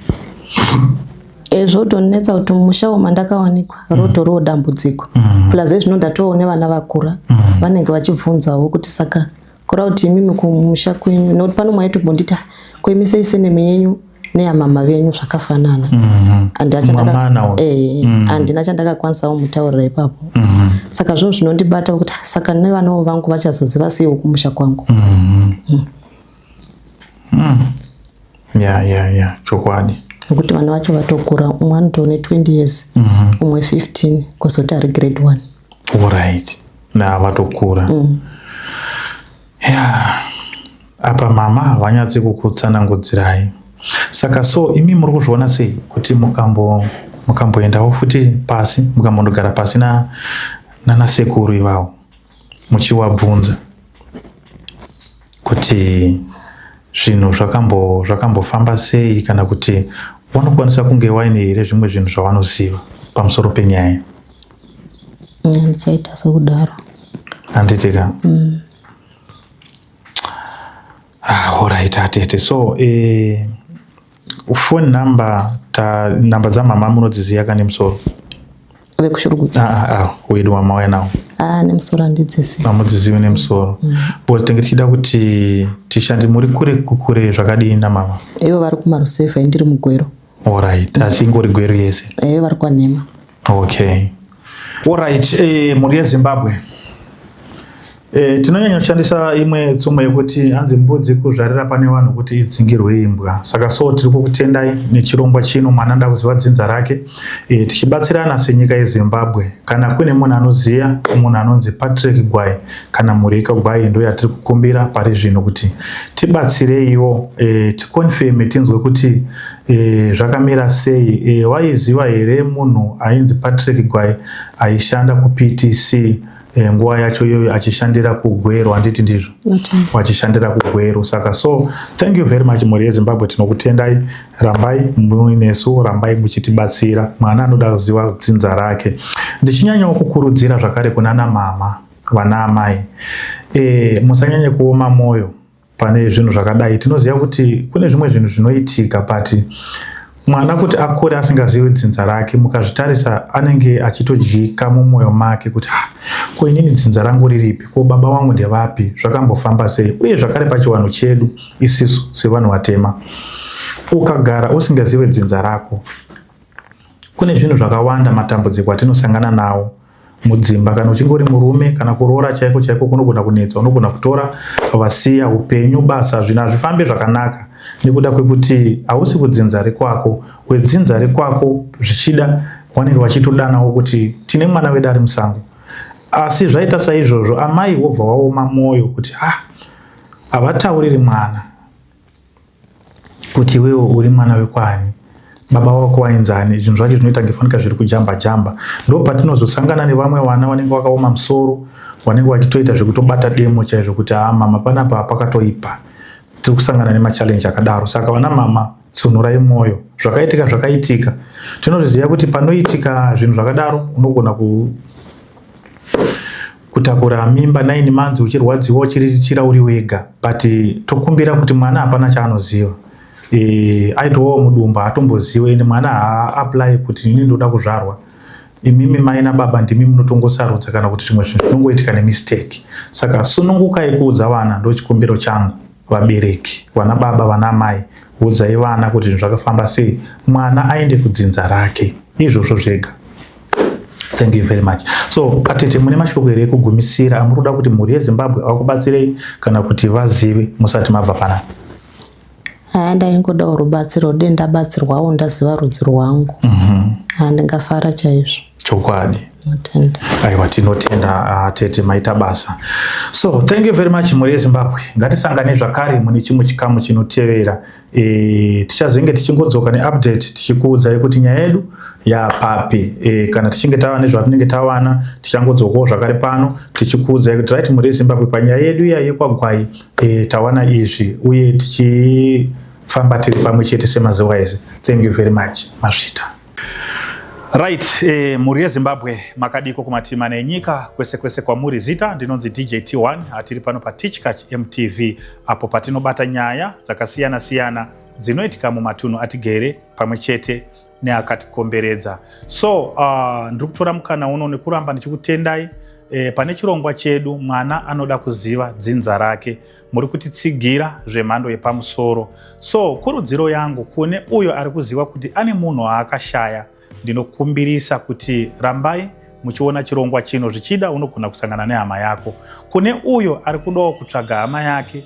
E, zvotonetsa kuti mumusha umu mandakawanikwa mm. rotoriwo dambudziko mm. plus ezvino ndatowo nevana vakura mm. vanenge vachibvunzawo kuti saka Kureva kuti imimi kumusha kwenyu nokuti pano mwaitombonditi ah, ko imi sei seneme yenyu neyamama venyu zvakafanana mhm. eh, mhm. handina chandakakwanisawo mutaurira ipapo mhm. saka zvinhu zvinondibata kuti ah, saka nevanawo vangu vachazoziva seiwo kumusha kwangu mm. Ya ya ya chokwadi nekuti vana vacho vatokura umwe anotone 20 years umwe 15 kozoti ari grade 1 Alright. Na vatokura. Mm. Yeah. Apa mama havanyatsi kukutsanangudzirai. Saka so imi muri kuzviona sei kuti mukambo mukamboendawo futi pasi mukambondogara pasi na nana sekuru ivawo muchiwabvunza kuti zvinhu zvakambo zvakambofamba sei kana kuti wanokwanisa kunge waine here zvimwe zvinhu zvawanoziva pamusoro penyaya Ndichaita sekudaro. Handiti ka? Mm. Ah, alright atete. So, eh, phone number ta number dzamama munodziziva ka nemusoro? Vekushurugwi. Ah, ah, ah, wedu wamauya nawo. Ah, nemusoro handidzizivi. Hamudzizivi nemusoro. Mm. Because tinge tichida kuti tishande muri kure kure zvakadii namama? Ivo vari kumarusevha, ndiri mugwero. Alright, asi ingori Gweru yese. Eh, vari kwaNhema. Okay. Alright, eh, mhuri yeZimbabwe. Eh, tinonyanya kushandisa imwe tsumo yekuti hanzi mbudzi kuzvarira pane vanhu kuti idzingirwe imbwa. Saka so tiri kukutendai nechirongwa chino mwana ndakuziva dzinza rake. Eh, tichibatsirana senyika yeZimbabwe. Kana kune munhu anoziva munhu anonzi Patrick Gwai kana mhuri yekagwai ndo yatiri kukumbira pari zvino kuti tibatsireiwo e, tikonfeme tinzwe kuti e, zvakamira sei e, waiziva here munhu ainzi Patrick Gwai aishanda kuPTC e, nguva yacho iyoyo achishandira kuGweru handiti ndizvo achishandira kuGweru saka so thank you very much mhuri yeZimbabwe tinokutendai rambai muinesu rambai muchitibatsira mwana anoda kuziva dzinza rake ndichinyanyawo kukurudzira zvakare kunana mama vana amai e, musanyanye kuoma mwoyo pane zvinhu zvakadai tinoziva kuti kune zvimwe zvinhu zvinoitika but Mwana kuti akure asingazivi dzinza rake, mukazvitarisa anenge achitodyika mumwoyo make kuti ah, ko inini dzinza rangu riripi? Ko baba vangu ndevapi? Zvakambofamba sei? Uye zvakare pachivanhu chedu isisu sevanhu vatema, ukagara usingazive dzinza rako, kune zvinhu zvakawanda, matambudziko atinosangana nawo mudzimba. Kana uchinge uri murume, kana kuroora chaiko chaiko kunogona kunetsa. Unogona kutora vasiya upenyu, basa, zvinhu hazvifambi zvakanaka nekuda kwekuti hausi kudzinza rekwako. Wedzinza rekwako zvichida vanenge vachitodanawo kuti tine mwana wedu ari musango, asi zvaita saizvozvo amai wobva waoma mwoyo kuti ah, havatauriri mwana kuti iwewe uri mwana wekwani, baba wako wainzani. Zvinhu zvacho zvinoita ngefanika zviri kujamba jamba. Ndo patinozosangana nevamwe vana vanenge vakaoma musoro, vanenge vachitoita zvekutobata demo chaizvo kuti haa mama, panapa pakatoipa. Tiri kusangana nemachallenge akadaro. Saka vana mama, tsunurai mwoyo. Zvakaitika zvakaitika. Tinozviziva kuti panoitika zvinhu zvakadaro unogona kutakura mimba 9 months uchirwadziwa, uchiriritira uri wega, but tokumbira kuti mwana hapana chaanoziva. Aitowawo mudumbu, haatomboziva. Ende mwana haapply kuti ini ndoda kuzvarwa. Imimi mai nababa ndimi munotongosarudza, kana kuti zvimwe zvinhu zvinongoitika nemistake. Saka sunungukai kuudza vana, ndo chikumbiro changu. Vabereki, vana baba, vana amai, udzai vana kuti zvinhu zvakafamba sei, mwana aende kudzinza rake, izvozvo zvega. Thank you very much. So atete, mune mashoko here ekugumisira amuri kuda kuti mhuri yeZimbabwe vakubatsirei kana kuti vazive musati mabva panapa? Haa, ndaingodawo rubatsiro. De ndabatsirwawo ndaziva rudzi rwangu. Haa, ndingafara chaizvo. Chokwadi. Notenda. Aiwa, tinotenda tete, maita basa. So thank you very much, mhuri yeZimbabwe. Ngatisangane zvakare mune chimwe chikamu chinotevera. Tichazenge tichingodzoka neupdate tichikuudzai kuti nyaya yedu yapapi. Kana tichinge tava nezvatinenge tawana, tichangodzokawo zvakare pano tichikuudzai kuti right, mhuri yeZimbabwe, panyaya yedu iya yekwaGwai tawana izvi, uye tichifamba tiri pamwe chete semazuva ese. Thank you very much, masvita. Right, mhuri yeZimbabwe, makadiko kumatima nenyika kwese kwese kwamuri? Zita ndinonzi DJ T1. Hatiri pano paTichkach MTV, apo patinobata nyaya dzakasiyana siyana dzinoitika mumatunhu atigere pamwe chete neakatikomberedza. So ndiri kutora mukana uno nekuramba ndichikutendai pane chirongwa chedu Mwana Anoda Kuziva Dzinza Rake. Muri kutitsigira zvemhando yepamusoro. So kurudziro yangu kune uyo ari kuziva kuti ane munhu aakashaya, ndinokumbirisa kuti rambai muchiona chirongwa chino. Zvichida unogona kusangana nehama yako. Kune uyo ari kudawo kutsvaga hama yake,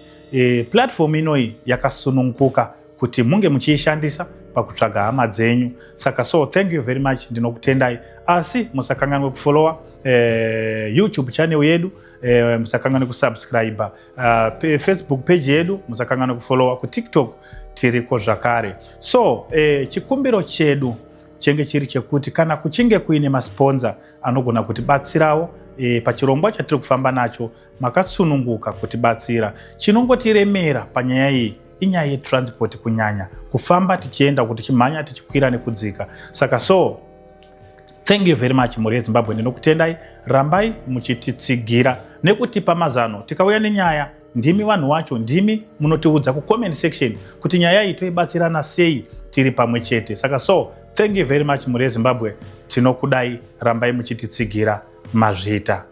platform inoyi yakasununguka kuti munge muchiishandisa pakutsvaga hama dzenyu. Saka so thank you very much, ndinokutendai. Asi musakanganwe kufollowa YouTube channel yedu, musakanganwe kusubscribe Facebook page yedu, musakanganwe kufollowa kuTikTok, tiriko zvakare. So chikumbiro chedu chenge chiri chekuti kana kuchinge kuine masponsor anogona kutibatsirawo pachirongwa chatiri kufamba nacho, makasununguka kutibatsira. Chinongotiremera panyaya iyi inyaya yetransport, kunyanya kufamba tichienda, kuti tichimhanya, tichikwira nekudzika. Saka so thank you very much, mhuri yeZimbabwe, ndinokutendai. Rambai muchititsigira nekutipa mazano. Tikauya nenyaya, ndimi vanhu vacho, ndimi munotiudza kucomment section kuti nyaya iyi toibatsirana sei tiri pamwe chete. Saka so thank you very much, mhuri yeZimbabwe, tinokudai. Rambai muchititsigira. Mazvita.